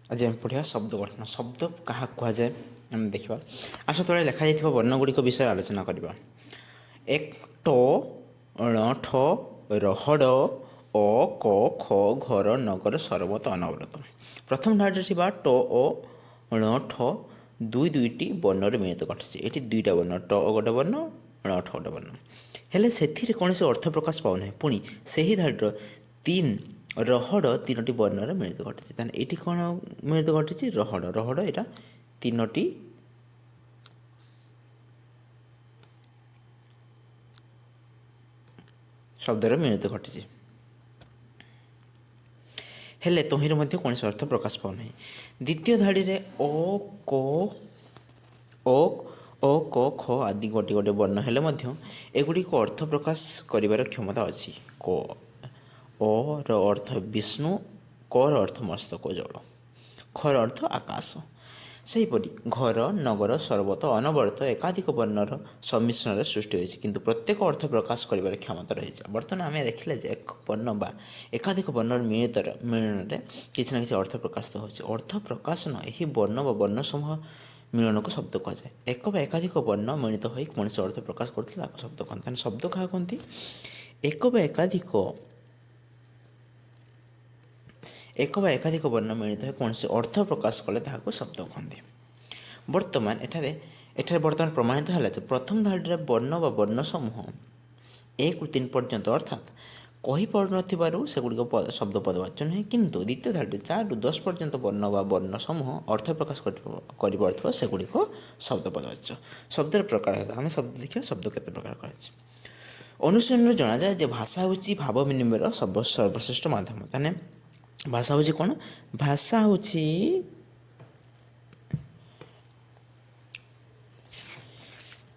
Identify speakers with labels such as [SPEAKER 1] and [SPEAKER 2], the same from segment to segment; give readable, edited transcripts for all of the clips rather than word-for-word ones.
[SPEAKER 1] ଆଜି ଆମେ ପଢ଼ିବା ଶବ୍ଦ ଗଠନ। ଶବ୍ଦ କାହାକୁ କୁହାଯାଏ ଆମେ ଦେଖିବା। ଆସ ତଳେ ଲେଖାଯାଇଥିବା ବର୍ଣ୍ଣଗୁଡ଼ିକ ବିଷୟରେ ଆଲୋଚନା କରିବା। ଏକ ଟ, ଣ, ଠ, ରହଡ଼, ଅ, କ, ଖ, ଘର, ନଗର, ସରବତ, ଅନବରତ। ପ୍ରଥମ ଧାଡ଼ିରେ ଥିବା ଟ, ଅ, ଣ, ଠ ଦୁଇ ଦୁଇଟି ବର୍ଣ୍ଣରେ ମିଳିତ ଘଟିଛି। ଏଠି ଦୁଇଟା ବର୍ଣ୍ଣ, ଟ ଅ ଗୋଟେ ବର୍ଣ୍ଣ, ଣ ଠ ଗୋଟେ ବର୍ଣ୍ଣ, ହେଲେ ସେଥିରେ କୌଣସି ଅର୍ଥ ପ୍ରକାଶ ପାଉନାହିଁ। ପୁଣି ସେହି ଧାଡ଼ିର ତିନି ରହଡ଼ ତିନୋଟି ବର୍ଣ୍ଣରେ ମିଳିତ ଘଟିଛି। ତାହେଲେ ଏଇଠି କ'ଣ ମିଳିତ ଘଟିଛି? ରହଡ଼। ରହଡ଼ ଏଇଟା ତିନୋଟି ଶବ୍ଦରେ ମିଳିତ ଘଟିଛି, ହେଲେ ତହିଁରେ ମଧ୍ୟ କୌଣସି ଅର୍ଥ ପ୍ରକାଶ ପାଉନାହିଁ। ଦ୍ୱିତୀୟ ଧାଡ଼ିରେ ଅ, କ, ଅ, ଅ, କ, ଖ ଆଦି ଗୋଟିଏ ଗୋଟିଏ ବର୍ଣ୍ଣ ହେଲେ ମଧ୍ୟ ଏଗୁଡ଼ିକ ଅର୍ଥ ପ୍ରକାଶ କରିବାର କ୍ଷମତା ଅଛି। କ ଅ ର ଅର୍ଥ ବିଷ୍ଣୁ, କ ର ଅର୍ଥ ମସ୍ତକ ଜଳ, ଖର ଅର୍ଥ ଆକାଶ। ସେହିପରି ଘର, ନଗର, ସରବତ, ଅନବରତ ଏକାଧିକ ବର୍ଣ୍ଣର ସମ୍ମିଶ୍ରଣରେ ସୃଷ୍ଟି ହୋଇଛି, କିନ୍ତୁ ପ୍ରତ୍ୟେକ ଅର୍ଥ ପ୍ରକାଶ କରିବାର କ୍ଷମତା ରହିଛି। ବର୍ତ୍ତମାନ ଆମେ ଦେଖିଲେ ଯେ ଏକ ବର୍ଣ୍ଣ ବା ଏକାଧିକ ବର୍ଣ୍ଣର ମିଳିତର ମିଳନରେ କିଛି ନା କିଛି ଅର୍ଥ ପ୍ରକାଶିତ ହେଉଛି। ଅର୍ଥ ପ୍ରକାଶନ ଏହି ବର୍ଣ୍ଣ ବା ବର୍ଣ୍ଣ ସମୂହ ମିଳନକୁ ଶବ୍ଦ କୁହାଯାଏ। ଏକ ବା ଏକାଧିକ ବର୍ଣ୍ଣ ମିଳିତ ହୋଇ କୌଣସି ଅର୍ଥ ପ୍ରକାଶ କରୁଥିଲେ ତାକୁ ଶବ୍ଦ କହନ୍ତି। ତାହେଲେ ଶବ୍ଦ କାହା କୁହନ୍ତି? ଏକ ବା ଏକାଧିକ ବର୍ଣ୍ଣ ମିଳିତ ହୋଇ କୌଣସି ଅର୍ଥ ପ୍ରକାଶ କଲେ ତାହାକୁ ଶବ୍ଦ କୁହନ୍ତି। ବର୍ତ୍ତମାନ ଏଠାରେ ଏଠାରେ ବର୍ତ୍ତମାନ ପ୍ରମାଣିତ ହେଲା ଯେ ପ୍ରଥମ ଧାଡ଼ିରେ ବର୍ଣ୍ଣ ବା ବର୍ଣ୍ଣ ସମୂହ 1ରୁ 3 ପର୍ଯ୍ୟନ୍ତ ଅର୍ଥାତ୍ କହିପାରୁନଥିବାରୁ ସେଗୁଡ଼ିକ ଶବ୍ଦ ପଦବାଚ୍ୟ ନୁହେଁ, କିନ୍ତୁ ଦ୍ୱିତୀୟ ଧାଡ଼ିରେ 4ରୁ 10 ପର୍ଯ୍ୟନ୍ତ ବର୍ଣ୍ଣ ବା ବର୍ଣ୍ଣ ସମୂହ ଅର୍ଥ ପ୍ରକାଶ କରିପାରୁଥିବା ସେଗୁଡ଼ିକ ଶବ୍ଦ ପଦବାଚ୍ୟ। ଶବ୍ଦର ପ୍ରକାର ହେଲା, ଆମେ ଶବ୍ଦ ଦେଖିବା, ଶବ୍ଦ କେତେ ପ୍ରକାର କରାଯାଇଛି। ଅନୁଶୀଳନରୁ ଜଣାଯାଏ ଯେ ଭାଷା ହେଉଛି ଭାବ ବିନିମୟର ସର୍ବଶ୍ରେଷ୍ଠ ମାଧ୍ୟମ। ତାହେଲେ ଭାଷା ହେଉଛି କ'ଣ? ଭାଷା ହେଉଛି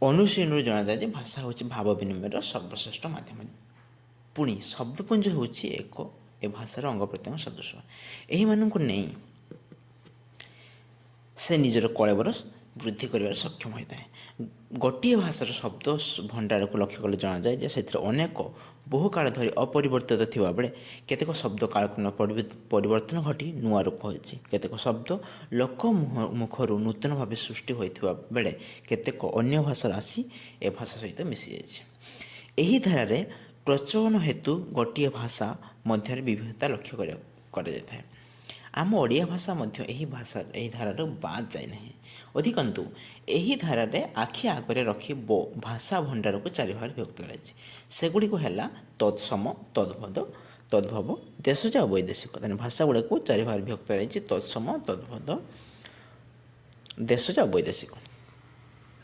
[SPEAKER 1] ଅନୁଶୀଳନରୁ ଜଣାଯାଏ ଯେ ଭାଷା ହେଉଛି ଭାବ ବିନିମୟର ସର୍ବଶ୍ରେଷ୍ଠ ମାଧ୍ୟମ। ପୁଣି ଶବ୍ଦପୁଞ୍ଜ ହେଉଛି ଏକ ଏ ଭାଷାର ଅଙ୍ଗ ପ୍ରତ୍ୟଙ୍ଗ ସଦୃଶ। ଏହିମାନଙ୍କୁ ନେଇ ସେ ନିଜର କଳେବର ବୃଦ୍ଧି କରିବାରେ ସକ୍ଷମ ହୋଇଥାଏ। ଗୋଟିଏ ଭାଷାର ଶବ୍ଦ ଭଣ୍ଡାରକୁ ଲକ୍ଷ୍ୟ କଲେ ଜଣାଯାଏ ଯେ ସେଥିରେ ଅନେକ ବହୁକାଳ ଧରି ଅପରିବର୍ତ୍ତିତ ଥିବାବେଳେ କେତେକ ଶବ୍ଦ କାଳକ୍ରମେ ପରିବର୍ତ୍ତନ ଘଟି ନୂଆ ରୂପ ହୋଇଛି। କେତେକ ଶବ୍ଦ ଲୋକ ମୁଖରୁ ନୂତନ ଭାବେ ସୃଷ୍ଟି ହୋଇଥିବା ବେଳେ କେତେକ ଅନ୍ୟ ଭାଷାରୁ ଆସି ଏ ଭାଷା ସହିତ ମିଶିଯାଇଛି। ଏହି ଧାରାରେ ପ୍ରଚଳନ ହେତୁ ଗୋଟିଏ ଭାଷା ମଧ୍ୟରେ ବିବିଧତା ଲକ୍ଷ୍ୟ କରାଯାଇଥାଏ। ଆମ ଓଡ଼ିଆ ଭାଷା ମଧ୍ୟ ଏହି ଭାଷା ଏହି ଧାରାରୁ ବାଦ୍ ଯାଇନାହିଁ। ଅଧିକନ୍ତୁ ଏହି ଧାରାରେ ଆଖି ଆଗରେ ରଖି ଭାଷା ଭଣ୍ଡାରକୁ ଚାରି ଭାଗରେ ବିଭକ୍ତ କରାଯାଇଛି। ସେଗୁଡ଼ିକ ହେଲା ତତ୍ସମ, ତଦ୍ଭଦ, ତଦ୍ଭବ, ଦେଶଜ ଆଉ ବୈଦେଶିକ। ତେଣୁ ଭାଷା ଗୁଡ଼ିକୁ ଚାରି ଭାଗରେ ବିଭକ୍ତ କରାଯାଇଛି: ତତ୍ସମ, ତଦ୍ଭଦ, ଦେଶଜ ଆଉ ବୈଦେଶିକ।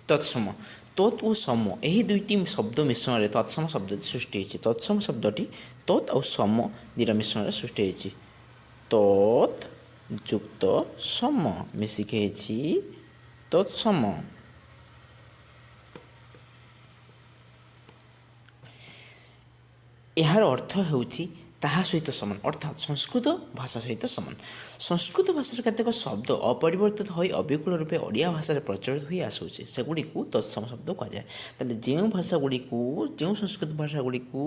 [SPEAKER 1] ତତ୍ସମ। ତତ୍ ଓ ସମ ଏହି ଦୁଇଟି ଶବ୍ଦ ମିଶ୍ରଣରେ ତତ୍ସମ ଶବ୍ଦଟି ସୃଷ୍ଟି ହୋଇଛି। ତତ୍ସମ ଶବ୍ଦଟି ତତ୍ ଆଉ ସମ ଦୁଇଟା ମିଶ୍ରଣରେ ସୃଷ୍ଟି ହୋଇଛି। ତତ୍ ଯୁକ୍ତ ସମ ମିଶିକି ହେଇଛି ତତ୍ସମ। ଏହାର ଅର୍ଥ ହେଉଛି ତାହା ସହିତ ସମାନ, ଅର୍ଥାତ୍ ସଂସ୍କୃତ ଭାଷା ସହିତ ସମାନ। ସଂସ୍କୃତ ଭାଷାର କେତେକ ଶବ୍ଦ ଅପରିବର୍ତ୍ତିତ ହୋଇ ଅବିକଳ ରୂପେ ଓଡ଼ିଆ ଭାଷାରେ ପ୍ରଚଳିତ ହୋଇ ଆସୁଅଛି, ସେଗୁଡ଼ିକୁ ତତ୍ସମ ଶବ୍ଦ କୁହାଯାଏ। ତାହେଲେ ଯେଉଁ ଭାଷା ଗୁଡ଼ିକୁ, ଯେଉଁ ସଂସ୍କୃତ ଭାଷା ଗୁଡ଼ିକୁ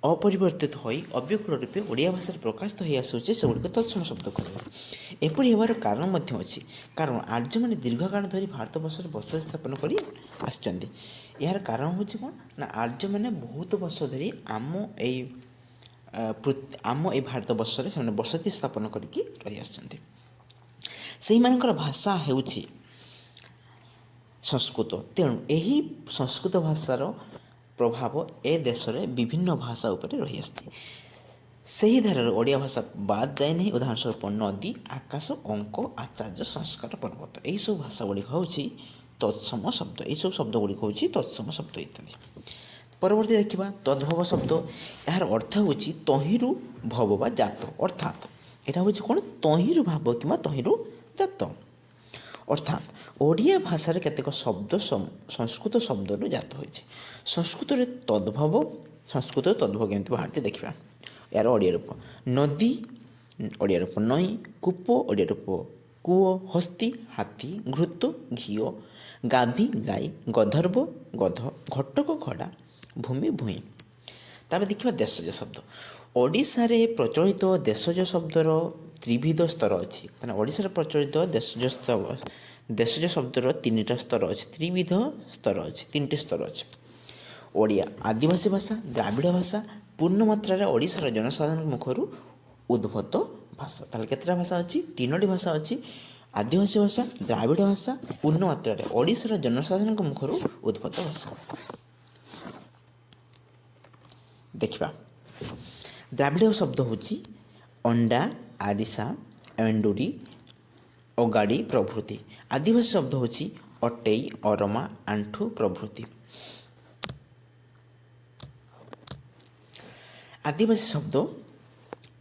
[SPEAKER 1] ଅପରିବର୍ତ୍ତିତ ହୋଇ ଅବିକଳ ରୂପେ ଓଡ଼ିଆ ଭାଷାରେ ପ୍ରକାଶିତ ହୋଇ ଆସୁଅଛି, ସେଗୁଡ଼ିକୁ ତତ୍ସମ ଶବ୍ଦ କୁହାଯାଏ। ଏପରି ହେବାର କାରଣ ମଧ୍ୟ ଅଛି, କାରଣ ଆର୍ଯ୍ୟମାନେ ଦୀର୍ଘକାଳ ଧରି ଭାରତବର୍ଷରେ ବସତି ସ୍ଥାପନ କରି ଆସିଛନ୍ତି। ଏହାର କାରଣ ହେଉଛି କ'ଣ ନା ଆର୍ଯ୍ୟମାନେ ବହୁତ ବର୍ଷ ଧରି ଆମ ଏଇ ଭାରତବର୍ଷରେ ସେମାନେ ବସତି ସ୍ଥାପନ କରିକି ରହି ଆସିଛନ୍ତି। ସେହିମାନଙ୍କର ଭାଷା ହେଉଛି ସଂସ୍କୃତ। ତେଣୁ ଏହି ସଂସ୍କୃତ ଭାଷାର ପ୍ରଭାବ ଏ ଦେଶରେ ବିଭିନ୍ନ ଭାଷା ଉପରେ ରହିଆସିଛି। ସେହି ଧାରାରୁ ଓଡ଼ିଆ ଭାଷା ବାଦ୍ ଯାଇନାହିଁ। ଉଦାହରଣ ସ୍ୱରୂପ ନଦୀ, ଆକାଶ, ଅଙ୍କ, ଆଚାର୍ଯ୍ୟ, ସଂସ୍କାର, ପର୍ବତ, ଏହିସବୁ ଭାଷା ଗୁଡ଼ିକ ହେଉଛି ତତ୍ସମ ଶବ୍ଦ। ଏହିସବୁ ଶବ୍ଦ ଗୁଡ଼ିକ ହେଉଛି ତତ୍ସମ ଶବ୍ଦ ଇତ୍ୟାଦି। ପରବର୍ତ୍ତୀ ଦେଖିବା ତଦ୍ଭବ ଶବ୍ଦ। ଏହାର ଅର୍ଥ ହେଉଛି ତହିଁରୁ ଭବ ବା ଜାତ। ଅର୍ଥାତ୍ ଏଇଟା ହେଉଛି କ'ଣ? ତହିଁରୁ ଭାବ କିମ୍ବା ତହିଁରୁ ଜାତ। ଅର୍ଥାତ୍ ଓଡ଼ିଆ ଭାଷାରେ କେତେକ ଶବ୍ଦ ସଂସ୍କୃତ ଶବ୍ଦରୁ ଜାତ ହୋଇଛି। ସଂସ୍କୃତରେ ତଦ୍ଭବ, ସଂସ୍କୃତରେ ତଦ୍ଭବ କେମିତି ବାହାରିଛି ଦେଖିବା। ଏହାର ଓଡ଼ିଆ ରୂପ ନଦୀ, ଓଡ଼ିଆ ରୂପ ନଈ, କୂପ, ଓଡ଼ିଆ ରୂପ କୂଅ, ହସ୍ତି, ହାତୀ, ଘୃତ, ଘିଅ, ଗାଭୀ, ଗାଈ, ଗନ୍ଧର୍ବ, ଗଧ, ଘଟକ, ଘୋଡ଼ା, ଭୂମି, ଭୂଇଁ। ତାପରେ ଦେଖିବା ଦେଶଜ ଶବ୍ଦ। ଓଡ଼ିଶାରେ ପ୍ରଚଳିତ ଦେଶଜ ଶବ୍ଦର ତ୍ରିବିଧ ସ୍ତର ଅଛି। ତାହେଲେ ଓଡ଼ିଶାରେ ପ୍ରଚଳିତ ଦେଶଜ ଶବ୍ଦର ତିନିଟା ସ୍ତର ଅଛି, ତ୍ରିବିଧ ସ୍ତର ଅଛି, ତିନିଟି ସ୍ତର ଅଛି। ଓଡ଼ିଆ ଆଦିବାସୀ ଭାଷା, ଦ୍ରାବିଡ଼ ଭାଷା, ପୂର୍ଣ୍ଣ ମାତ୍ରାରେ ଓଡ଼ିଶାର ଜନସାଧାରଣଙ୍କ ମୁଖରୁ ଉଦ୍ଭୂତ ଭାଷା। ତାହେଲେ କେତେଟା ଭାଷା ଅଛି? ତିନୋଟି ଭାଷା ଅଛି: ଆଦିବାସୀ ଭାଷା, ଦ୍ରାବିଡ଼ ଭାଷା, ପୂର୍ଣ୍ଣ ମାତ୍ରାରେ ଓଡ଼ିଶାର ଜନସାଧାରଣଙ୍କ ମୁଖରୁ ଉଦ୍ଭୂତ ଭାଷା। ଦେଖିବା, ଦ୍ରାବିଡ଼ ଶବ୍ଦ ହେଉଛି ଅଣ୍ଡା, ଆରିସା, ଏଣ୍ଡୁରି, ଅଗାଡ଼ି ପ୍ରଭୃତି। ଆଦିବାସୀ ଶବ୍ଦ ହେଉଛି ଅଟେଇ, ଅରମା, ଆଣ୍ଠୁ ପ୍ରଭୃତି। ଆଦିବାସୀ ଶବ୍ଦ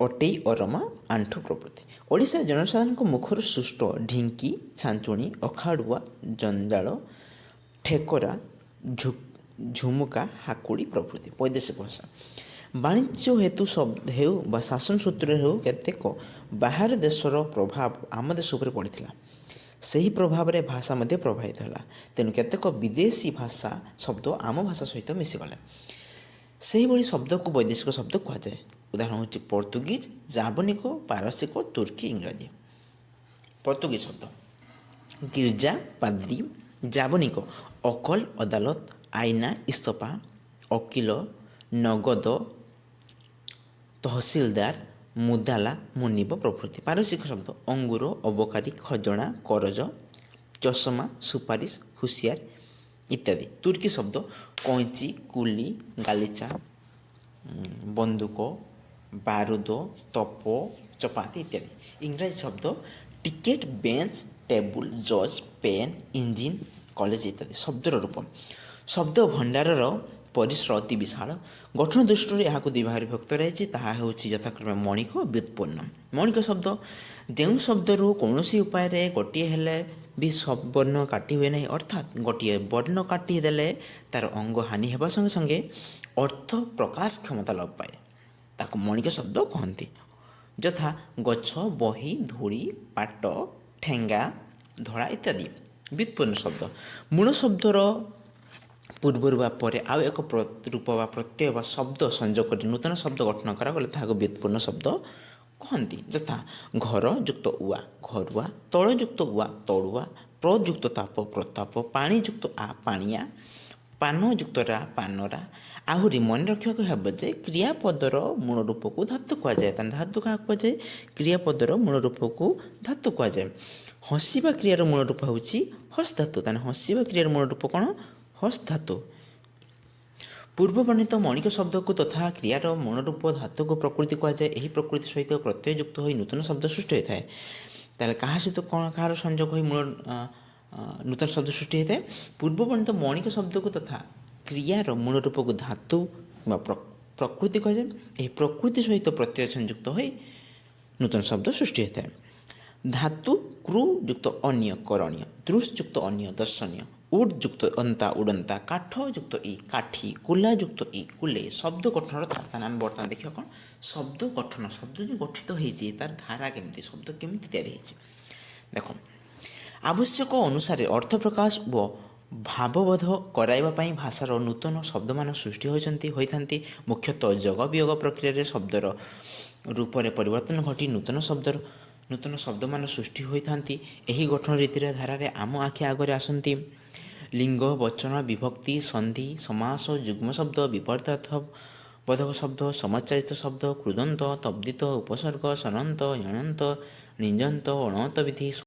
[SPEAKER 1] ଅଟେଇ, ଅରମା, ଆଣ୍ଠୁ ପ୍ରଭୃତି। ଓଡ଼ିଶାର ଜନସାଧାରଣଙ୍କ ମୁଖରୁ ସୃଷ୍ଟ ଢିଙ୍କି, ଛାଞ୍ଚୁଣି, ଅଖାଡ଼ୁଆ, ଜଞ୍ଜାଳ, ଠେକରା, ଝୁମୁକା, ହାକୁଡ଼ି ପ୍ରଭୃତି। ବୈଦେଶିକ ଭାଷା ବାଣିଜ୍ୟ ହେତୁ ହେଉ ବା ଶାସନ ସୂତ୍ରରେ ହେଉ, କେତେକ ବାହାର ଦେଶର ପ୍ରଭାବ ଆମ ଦେଶ ଉପରେ ପଡ଼ିଥିଲା। ସେହି ପ୍ରଭାବରେ ଭାଷା ମଧ୍ୟ ପ୍ରଭାବିତ ହେଲା। ତେଣୁ କେତେକ ବିଦେଶୀ ଭାଷା ଶବ୍ଦ ଆମ ଭାଷା ସହିତ ମିଶିଗଲେ। ସେହିଭଳି ଶବ୍ଦକୁ ବୈଦେଶିକ ଶବ୍ଦ କୁହାଯାଏ। ଉଦାହରଣ ହେଉଛି ପର୍ତ୍ତୁଗୀଜ, ଜାବନିକ, ପାରସିକ, ତୁର୍କୀ, ଇଂରାଜୀ। ପର୍ତ୍ତୁଗୀଜ ଶବ୍ଦ ଗିର୍ଜା, ପାଦ୍ରୀ। ଜାବନିକ ଅକଲ, ଅଦାଲତ, ଆଇନା, ଇସ୍ତଫା, ଓକିଲ, ନଗଦ, ତହସିଲଦାର, ମୁଦାଲା, ମୁନିବ ପ୍ରଭୃତି। ପାରସିକ ଶବ୍ଦ ଅଙ୍ଗୁର, ଅବକାରୀ, ଖଜଣା, କରଜ, ଚଷମା, ସୁପାରିଶ, ହୁସିଆର ଇତ୍ୟାଦି। ତୁର୍କୀ ଶବ୍ଦ କଇଁଚି, କୁଲି, ଗାଲିଚା, ବନ୍ଧୁକ, ବାରୁଦ, ତୋପ, ଚପାତି ଇତ୍ୟାଦି। ଇଂରାଜୀ ଶବ୍ଦ ଟିକେଟ୍, ବେଞ୍ଚ, ଟେବୁଲ, ଜଜ୍, ପେନ୍, ଇଞ୍ଜିନ୍, କଲେଜ ଇତ୍ୟାଦି। ଶବ୍ଦର ରୂପ। ଶବ୍ଦ ଭଣ୍ଡାରର ପରିସର ଅତି ବିଶାଳ। ଗଠନ ଦୃଷ୍ଟିରୁ ଏହାକୁ ଦୁଇ ଭାଗରେ ବିଭକ୍ତ କରାଯାଇଛି। ତାହା ହେଉଛି ଯଥାକ୍ରମେ ମୌଳିକ, ବ୍ୟୁତ୍ପନ୍ନ। ମୌଳିକ ଶବ୍ଦ ଯେଉଁ ଶବ୍ଦରୁ କୌଣସି ଉପାୟରେ ଗୋଟିଏ ହେଲେ ବି ବର୍ଣ୍ଣ କାଟି ହୁଏ ନାହିଁ, ଅର୍ଥାତ୍ ଗୋଟିଏ ବର୍ଣ୍ଣ କାଟି ଦେଲେ ତା'ର ଅଙ୍ଗ ହାନି ହେବା ସଙ୍ଗେ ସଙ୍ଗେ ଅର୍ଥ ପ୍ରକାଶ କ୍ଷମତା ଲୋପ ପାଏ, ତାକୁ ମୌଳିକ ଶବ୍ଦ କହନ୍ତି। ଯଥା ଗଛ, ବହି, ଧୂଳି, ପାଟ, ଠେଙ୍ଗା, ଧଳା ଇତ୍ୟାଦି। ବ୍ୟୁତ୍ପନ୍ନ ଶବ୍ଦ ମୂଳ ଶବ୍ଦର ପୂର୍ବରୁ ବା ପରେ ଆଉ ଏକ ରୂପ ବା ପ୍ରତ୍ୟୟ ବା ଶବ୍ଦ ସଂଯୋଗ କରି ନୂତନ ଶବ୍ଦ ଗଠନ କରାଗଲେ ତାହାକୁ ବ୍ୟୁତ୍ପନ୍ନ ଶବ୍ଦ କହନ୍ତି। ଯଥା ଘର ଯୁକ୍ତ ଉଆ ଘରୁଆ, ତଳ ଯୁକ୍ତ ଉଆ ତଳୁଆ, ପ୍ରଯୁକ୍ତ ତାପ ପ୍ରତାପ, ପାଣି ଯୁକ୍ତ ଆ ପାଣିଆ, ପାନ ଯୁକ୍ତ ରା ପାନରା। ଆହୁରି ମନେ ରଖିବାକୁ ହେବ ଯେ କ୍ରିୟାପଦର ମୂଳ ରୂପକୁ ଧାତୁ କୁହାଯାଏ। ତାହେଲେ ଧାତୁ କାହାକୁ କୁହାଯାଏ? କ୍ରିୟାପଦର ମୂଳ ରୂପକୁ ଧାତୁ କୁହାଯାଏ। ହସିବା କ୍ରିୟାର ମୂଳ ରୂପ ହେଉଛି ହସ୍ ଧାତୁ। ତାହେଲେ ହସିବା କ୍ରିୟାର ମୂଳ ରୂପ କ'ଣ? ହସ୍ ଧାତୁ। ପୂର୍ବବର୍ଣ୍ଣିତ ମୌଳିକ ଶବ୍ଦକୁ ତଥା କ୍ରିୟାର ମୂଳ ରୂପ ଧାତୁକୁ ପ୍ରକୃତି କୁହାଯାଏ। ଏହି ପ୍ରକୃତି ସହିତ ପ୍ରତ୍ୟୟ ଯୁକ୍ତ ହୋଇ ନୂତନ ଶବ୍ଦ ସୃଷ୍ଟି ହୋଇଥାଏ। ତାହେଲେ କାହା ସହିତ କ'ଣ କାହାର ସଂଯୋଗ ହୋଇ ମୂଳ ନୂତନ ଶବ୍ଦ ସୃଷ୍ଟି ହୋଇଥାଏ? ପୂର୍ବବର୍ଣ୍ଣିତ ମୌଳିକ ଶବ୍ଦକୁ ତଥା କ୍ରିୟାର ମୂଳ ରୂପକୁ ଧାତୁ କିମ୍ବା ପ୍ରକୃତି କୁହାଯାଏ। ଏହି ପ୍ରକୃତି ସହିତ ପ୍ରତ୍ୟୟ ସଂଯୁକ୍ତ ହୋଇ ନୂତନ ଶବ୍ଦ ସୃଷ୍ଟି ହୋଇଥାଏ। ଧାତୁ କୃ ଯୁକ୍ତ ଅନ୍ୟ କରଣୀୟ, ଦୃଶ୍ ଯୁକ୍ତ ଅନ୍ୟ ଦର୍ଶନୀୟ, ଉଡ୍ ଯୁକ୍ତ ଅନ୍ତା ଉଡ଼ନ୍ତା, କାଠ ଯୁକ୍ତ ଇ କାଠି, କୁଲା ଯୁକ୍ତ ଇ କୁଲେ। ଶବ୍ଦ ଗଠନର ଧାରା। ତାହେଲେ ଆମେ ବର୍ତ୍ତମାନ ଦେଖିବା କ'ଣ ଶବ୍ଦ ଗଠନ। ଶବ୍ଦ ଯେଉଁ ଗଠିତ ହେଇଛି ତାର ଧାରା କେମିତି, ଶବ୍ଦ କେମିତି ତିଆରି ହେଇଛି। ଦେଖ, ଆବଶ୍ୟକ ଅନୁସାରେ ଅର୍ଥ ପ୍ରକାଶ ଓ ଭାବବୋଧ କରାଇବା ପାଇଁ ଭାଷାର ନୂତନ ଶବ୍ଦମାନ ସୃଷ୍ଟି ହୋଇଥାନ୍ତି। ମୁଖ୍ୟତଃ ଯୋଗ ବିୟୋଗ ପ୍ରକ୍ରିୟାରେ ଶବ୍ଦର ରୂପରେ ପରିବର୍ତ୍ତନ ଘଟି ନୂତନ ଶବ୍ଦମାନ ସୃଷ୍ଟି ହୋଇଥାନ୍ତି। ଏହି ଗଠନ ରୀତିର ଧାରାରେ ଆମ ଆଖି ଆଗରେ ଆସନ୍ତି ଲିଙ୍ଗ, ବଚନ, ବିଭକ୍ତି, ସନ୍ଧି, ସମାସ, ଯୁଗ୍ମ ଶବ୍ଦ, ବିପରୀତାର୍ଥ ବୋଧକ ଶବ୍ଦ, ସମାଚାରିତ ଶବ୍ଦ, କୃଦନ୍ତ, ତଦ୍ଧିତ, ଉପସର୍ଗ, ସନନ୍ତ, ୟଣନ୍ତ, ଣିଜନ୍ତ, ଅଣନ୍ତ ବିଧି।